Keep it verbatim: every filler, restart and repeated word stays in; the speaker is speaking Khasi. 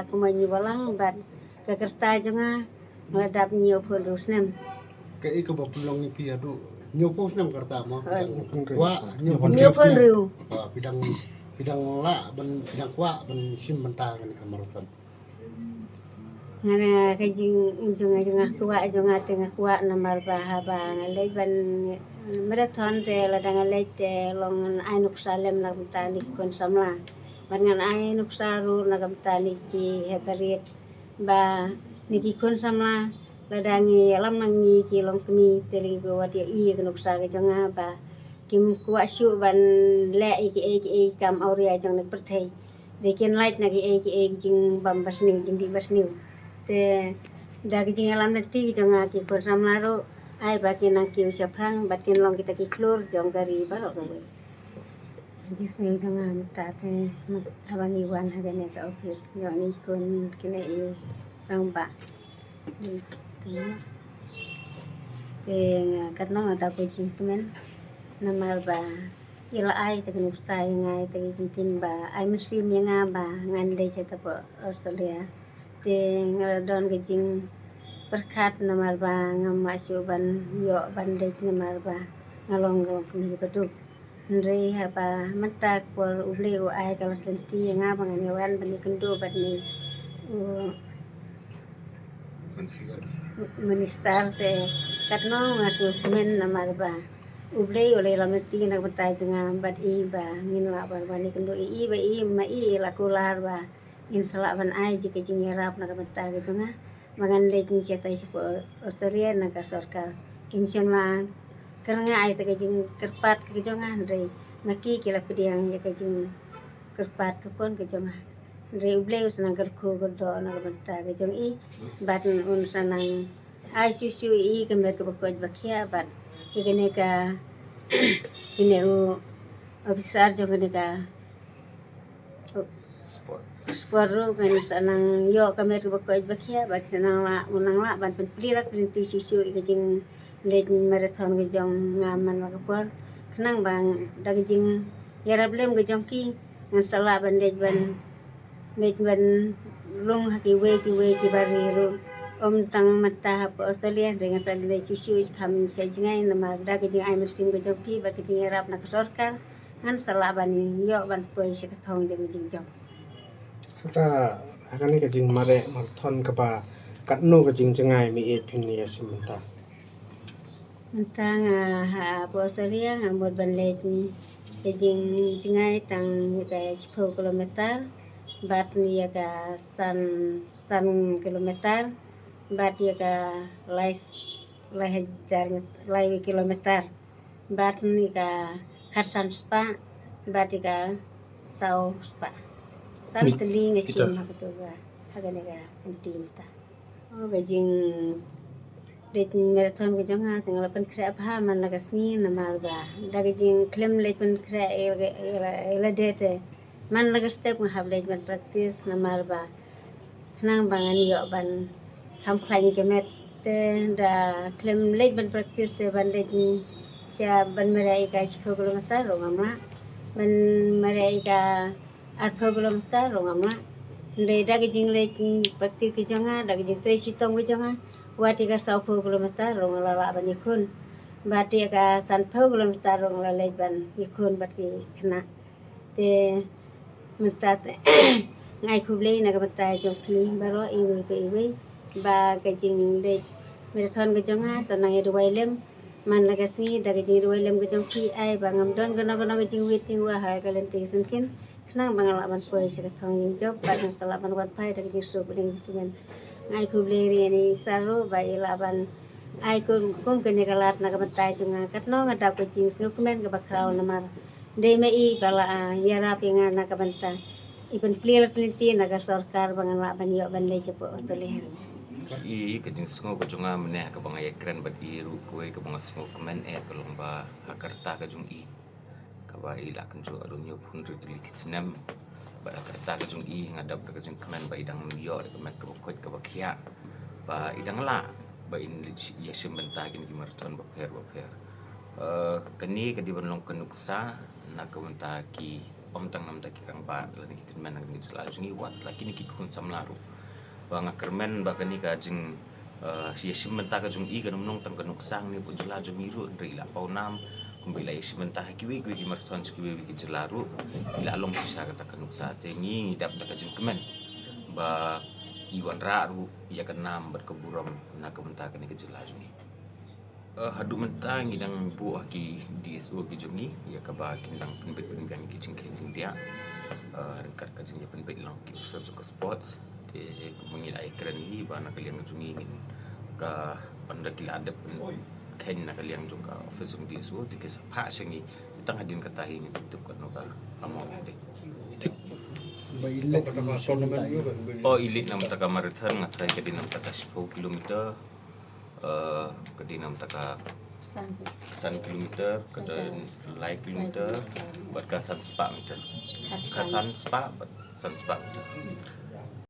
Kumba hynñiew balang bad ka rta jong nga nga la dap hynñiewphew hynriew snem. Kaei kaba pynlong ïa phi haduh hynñiewphew snem ka rta mo? Hooid. Kwah hynñiewphew hynriew. Hynñiewphew hynriew. Ah, phi dang, phi dang lah ban, phi dang kwah ban shim bynta kane ka marathon? Nga, ka jing, jong nga, jong nga kwah, jong nga te nga kwah namar ba haba nga leit ban marathon te, lada nga leit te long ngan ai nuksa lem na ka bynta na ki khun samla. Bad ngan ai nuksa ruh na ka bynta na ki heh barit ba na ki khun samla, lada ngi ïalam na ngi ki longkmie te lei ba wat ïohi ïa ka nuksa ka jong nga ba kim kwah shuh ban leh ïa kiei kiei ki kam awria jong ka pyrthei. Dei kin lait na kiei kiei ki jingbam basniew, jingdih basniew. Te da ki jingïalam lynti ki jong nga ki khun samla ruh ai ba kin nang kiew shaphrang bad kin long kita ki khlur jong ka ri baroh kawei. Jingsngew jong nga mynta te, haba ngi wan ha kane ka office jong i khun kine i rangbah. Te nga katno nga dap ka jingkmen namar ba i la ai ta ka nuksa ïa nga, ïa ta ka jingtim ba ai mynsiem ïa nga ba ngan leit sha ta hapoh Australia. Te nga la don ka jingpyrkhat namar ba ngam lah shuh ban ïoh ban leit namar ba nga long, nga long kmie ba duk. Hynrei haba mynta ka por U Blei u ai ka lad lynti ïa nga ba ngan ïa wan ban ïakynduh bad une u minister te katno nga sngewkmen namar ba U Blei u la ïalam lynti na ka bynta jong nga bad i ba ngin lah ban wan ïakynduh ïa i ba i ma i i la kular ba ngin sa lah ban ai ïa ka jingïarap na ka bynta ka jong nga ba ngan leit shatai shapoh Australia na ka sorkar. Kim shym la kyrngah ïa ta ka jingkyrpad ka jong nga hynrei ma ki ki la pdiang ïa ka jingkyrpad ka pun ka jong nga. Hynrei U Blei u sa nang kyrkhu kyrdoh na ka bynta ka jong i bad un sa nang ai shuh shuh ïa i ka met kaba koit ba khiah bad ïa kane ka kine u officer jong kane ka sport. Sport ruh kan sa nang ïoh ka met kaba koit ba khiah bad sa nang lah, u nang lah ban pynplie lad pynlynti shuh shuh ïa ka jingleit marathon ka jong nga man la ka por. Khnang ba da ka jingïarap lem ka jong ki ngan sa lah ban leit ban, leit ban lung ha kiwei kiwei ki bar ri ruh. Ym tang mynta hapoh Australia hynrei ngan sa leit shuh shuh kham sha jngai namar da ka jingai mynsiem ka jong phi bad ka jingïarap na ka sorkar. Ngan sa lah ban ïoh ban poi sha ka thong jong ka jingjop. Kata, ha kane ka jingmareh marathon kaba katno ka jingjngai me ïeit phin ïa shim mynta? Mynta nga ha Australia nga mut ban leit ka jingjngai tang ïa ka shiphew kilometer bad ïa ka san, san kilometer bad ïa ka lai, lai hajar met-, lai kilometer. Bad ïa ka khatsan spah bad ïa ka saw spah. San tylli nga shim ha katu ka, ha kane ka kynti mynta. O, ka jingleit marathon ka jong nga te nga la pynkhreh bha man la ka sngi namar ba da ka jingkhlem leit pynkhreh ïa la, ïa la, ïa lade te man la ka step nga hap leit ban practice namar ba khnang ba ngan ïoh ban kham khlaiñ ka met. Te da khlem leit ban practice te ban leit sha ban mareh ïa ka shiphew kilometer ruh ngam lah, ban mareh ïa ka arphew kilometer ruh ngam lah. Hynrei da ka jingleit practice ka jong nga, da ka jingtrei shitom ka jong nga, wat ïa ka sawphew kilometer ruh nga la lah ban ïakhun. Bad ïa ka sanphew kilometer ruh nga la leit ban ïakhun bad ki khynnah. Te mynta te nga ai khublei na ka bynta jong phi baroh iwei pa iwei ba ka jingleit marathon ka jong nga te nang ïa duwai lem man la ka sngi. Da ka jingduwai lem ka jong phi ai ba ngam don kano kano ka jingwit jingwa ha ka lynti ka syngkien khnang ba nga lah ban poi sha ka thong jingjop bad nga sa lah ban wan phai da ka jingsuk bad ka jingkmen. Nga ai khublei ïa i Saro ba i lah ban ai kum, kum kane ka lad na ka bynta jong nga. Katno nga dap ka jingsngewkmen kaba khraw namar dei ma i ba la, ah, ïarap ïa nga na ka bynta, i pynplie lad lynti na ka sorkar ba ngan lah ban ïoh ban leit shapoh Australia. I ka jingsngew ka jong nga mynne kaba nga ïakren bad i ruh kawei kaba nga sngewkmen eh ka long ba ha ka rta ka jong i kaba i la kynjoh haduh hynñiewphew hynriew tylli ki snem. Bad ha ka rta ka jong i nga dap da ka jingkmen ba i dang ïoh da ka met kaba koit kaba khiah ba i dang lah ba in ïa shim bynta kine ki marathon bapher bapher. Eh, kane ka dei ban long ka nuksa na ka bynta ki Ym tang namar ki rangbah lane ki tymmen na ka jylla jong ngi, wat la kine ki khun samla ruh. Ba nga kyrmen ba kane ka jing, eh, ïashim bynta ka jong i kam long tang ka nuksa hangne hapoh jylla jong ngi ruh, hynrei i la paw nam kumba i la ïashim bynta ha kiwei kiwei ki marathon sha kiwei kiwei ki jylla ruh, i la long shisha kata ka nuksa. Te ngi ngi dap da ka jingkmen ba i wanrah ruh ïa ka nam bad ka burom na ka bynta kane ka jylla jong ngi. Eh, haduh mynta ngi dang buh ha ki D S O ki jong ngi ïa kaba kin dang pynbeit pynbiang ki jingkheiñ jingdiah, eh, ryngkat ka jingïapynbeit lang ki officer jong ka sports. Te kumba ngi la ïakren hi ba na ka liang jong ngi ngin, ka, ynda ki la dep pynkheiñ na ka liang jong ka office jong D S O te ki sa phah sha ngi. Te tang hadien kata hi ngin sa tip katno ka amount de. Ba elite, oh, elite namar kata ka marathon nga tharai ka dei namar kata ka shiphew kilometer. Eh, ka dei namar kata ka san kilometer, ka dei lai kilometer, bad ka san spah meter. Ka san spah bad san spah meter.